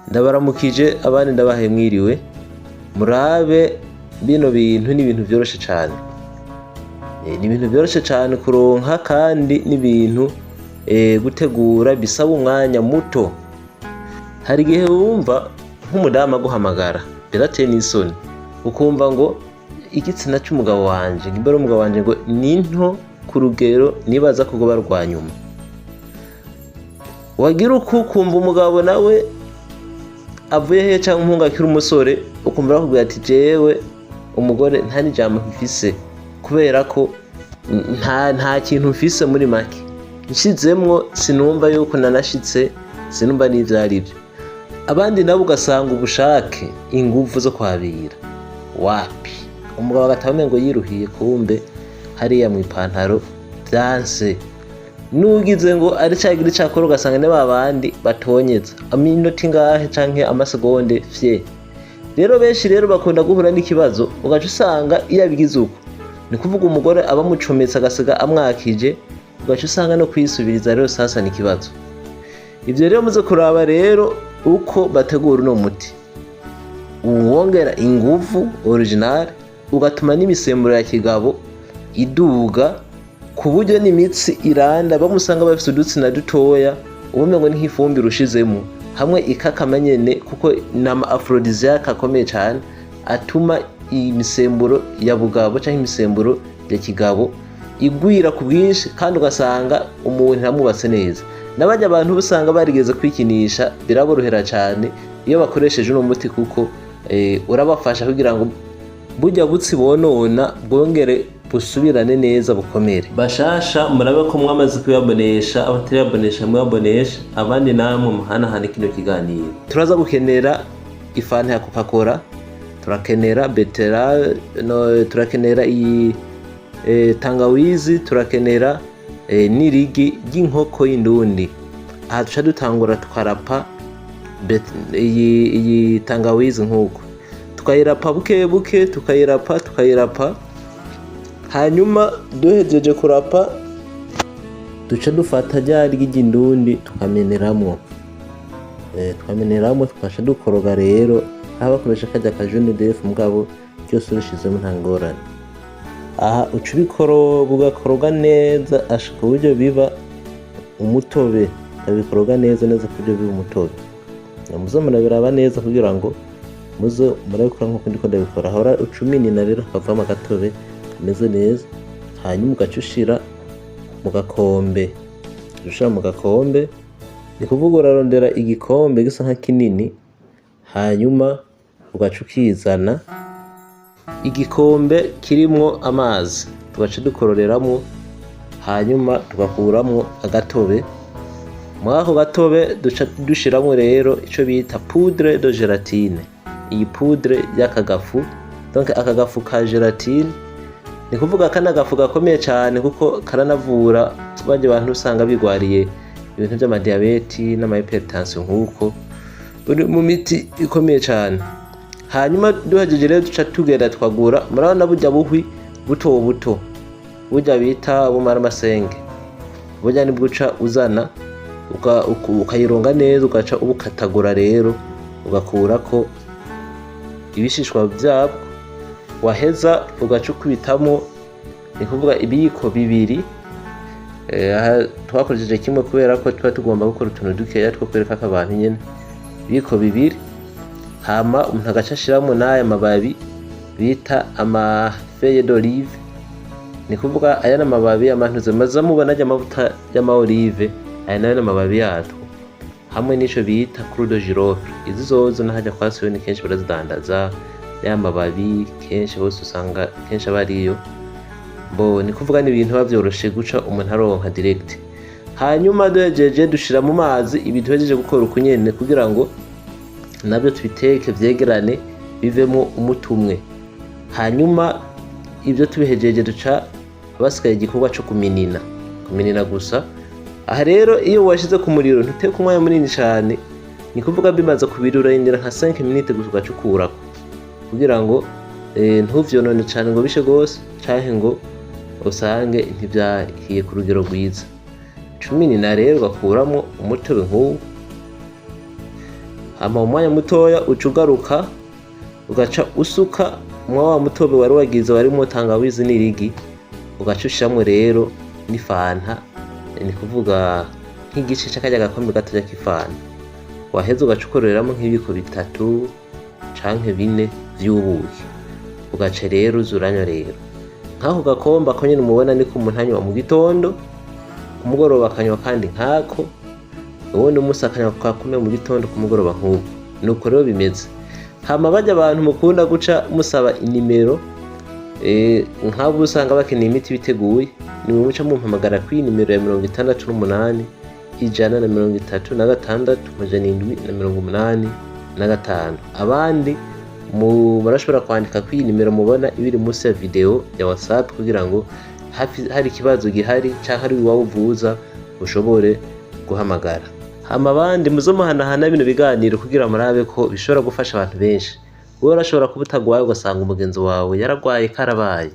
Ndabaramukije, abandi ndabahaye mwiriwe. Murabe bino bintu, ni ibintu vyoroshe cane. Ni ibintu vyoroshe cane kuronka, kandi n'ibintu gutegura bisaba umwanya muto. Hari igihe wumva nk'umudamu aguhamagara, birateye n'isoni, ukumva ngo igitsina c'umugabo wanje, ngo imbere y'umugabo wanje ngo ni nto ku rugero nibaza ko rwoba rwa nyuma. Wagira uku ukumva umugabo nawe avuye hehe, canke umuhungu akiri umusore, ukumva arakubwira ati: "Jewe umugore nta n'ijambo nkifise, kubera ko nta kintu mfise." Muri make, nshizemwo sinumva yuko nanashitse, sinumva n'ivyo arivyo. Abandi nabo ugasanga ubushake, inguvu zo kwabira wapi, umugabo agataha umengo yiruhiye, kumbe hariya mw'ipantaro vyanse. Nugize ngo ari cagira icakora, ugasanga ni babandi batonyeza aminota ingahe canke amasegonde fye. Rero benshi rero bakunda guhura n'ikibazo, ugaca usanga iyo abigize uko, ni kuvuga umugore aba amucometse agasiga amwakije, ugaca usanga no kwisubiriza rero sasa ni ikibazo. Ivyo rero muze kuraba rero uko bategura uno muti uwongera inguvu original, ugatuma n'imisemburo ya kigabo iduga, ku buryo n'imitsi iranda. Bamwe usanga bafise udutsina dutoya, ubumengo ni nk'ifumbire ushizemo hamwe ikakama nyene, kuko nama aphrodisiaque akomeye cane atuma imisemburo ya bugabo canke imisemburo ya kigabo igwira ku bwinshi, kandi ugasanga umuntu ntamwubatse neza. N'abarya abantu usanga barigeze kwikinisha, biraborohera cane iyo bakoresheje uno muti, kuko urabafasha kugira ngo burya butsi bonona bwongere busubirane neza, bukomere. Bashasha, murabe ko mwamaze kuyabonesha, abatarayabonesha muyabonesha, abandi namwe muhanahane kino kiganiro. Turaza gukenera ifanta ya Coca Cola, turakenera betterave, no, turakenera iyi tangawizi, turakenera n'irigi ry'inkoko y'indundi. Aha duca dutangura tukarapa iyi tangawizi nk'uko tukayirapa buke buke, tukayirapa, tukayirapa. Hanyuma duhejeje kurapa, duca dufata rya rigi ry'indundi tukameneramwo, tukameneramwo, tukaca dukoroga. Rero aho bakoresha karya ka jaune d'œuf, mugabo ryose urishizemo nta ngorane. Aha uca ubikoroga, ugakoroga neza ashika uburyo biba umutobe, ukabikoroga neza neza ku buryo biba umutobe. Muze murabiraba neza kugira ngo muze murabikora nkuko ndiko ndabikora. Hora uca uminina rero hakavamo agatobe kameze neza, hanyuma ugaca ushira mu gakombe. Ushira mu gakombe, ni kuvuga urarondera igikombe gisa nka kinini, hanyuma ugaca ukizana igikombe kirimwo amazi, tugaca dukororeramwo, hanyuma tugakuramwo agatobe. Muri ako gatobe duca dushiramwo rero ico bita poudre de gélatine, iyi poudre y'aka gafu, donc aka gafu ka gélatine. Ni kuvuga kana gafu gakomeye cane, kuko karanavura barya bantu usanga bigwariye ibintu vy'amadiyabeti n'ama hypertension, nk'uko buri mu miti ikomeye cane. Hanyuma duhejeje rero, duca tugenda twagura, murabona burya buhwi buto buto, burya bita bumara amasenge, burya nibwo uca uzana ukayironga neza, ugaca ubukatagura rero, ugakurako ibishishwa vyabwo, waheza ugaca ukubitamo, ni kuvuga ibiyiko 2. Aha twakoresheje kimwe kubera ko tuba tugomba gukora utuntu dukeya two kwereka ko abantu nyene. Ibiyiko 2, hama umuntu agaca ashiramwo n'aya mababi bita ama feuille d'olive. Ni kuvuga aya n'amababi y'amantuze maze mubona ajya amavuta y'ama olive, aya nayo n'amababi yatwo, hamwe n'ico bita clou de girofle. Izi zozo n'ahajya kwa Siyoni kenshi barazidandaza, ya mababi kenshi hose usanga kenshi aba ariyo. Bo ni kuvuga ni ibintu biba vyoroshe guca umuntu aronka direct. Hanyuma duhejeje, dushira mu mazi ibi duhejeje gukora uku nyene, kugira ngo nabyo tubiteke vyegerane bivemo umuti umwe. Hanyuma ibyo tubihejeje, duca basigaye igikorwa co kuminina, kuminina gusa. Aha rero iyo washize ku muriro ntuteka umwanya munini cane, ni kuvuga bimaze kubira urarindira nka 5 minutes gusa, ugaca ukurako, kugira ngo ntuvyonone cane ngo bishe gose, canke ngo usange ntivyahiye ku rugero rwiza. Cuminina rero, ugakuramo umutobe nk'uwu. Hama mu mwanya mutoya uca ugaruka ugaca usuka mwa wa mutobe wari wagize warimwo tangawizi n'irigi, ugaca ushiramwo rero n'ifanta, ni kuvuga nk'igice c'akarya gakombe gatoya k'ifanta. Waheza ugaca ukoreramwo nk'ibiyiko bitatu canke bine vy'ubuki, ugaca rero uza uranywa rero nk'ako gakombe. Ako nyene mubona niko umuntu anywa mu gitondo, ku mugoroba akanywa kandi nk'ako, uwundi musi akanywa kakumwe mu gitondo, ku mugoroba nk'uko. Nuko rero bimeze. Hama barya abantu mukunda guca musaba inimero, nk'abo usanga bakeneye imiti biteguye, nimwe muca mumpamagara kuri nimero ya 68 136 785. Abandi murashobora kwandika kuri iyi nimero mubona ibiri munsi ya video ya WhatsApp, kugira ngo hari ikibazo gihari canke ari iwawe uvuza ushobore guhamagara. Hama abandi muzo muhanahana bino biganiro kugira murabe ko bishobora gufasha abantu benshi. Wowe urashobora kuba utagwaye, ugasanga umugenzi wawe yaragwaye karabaye.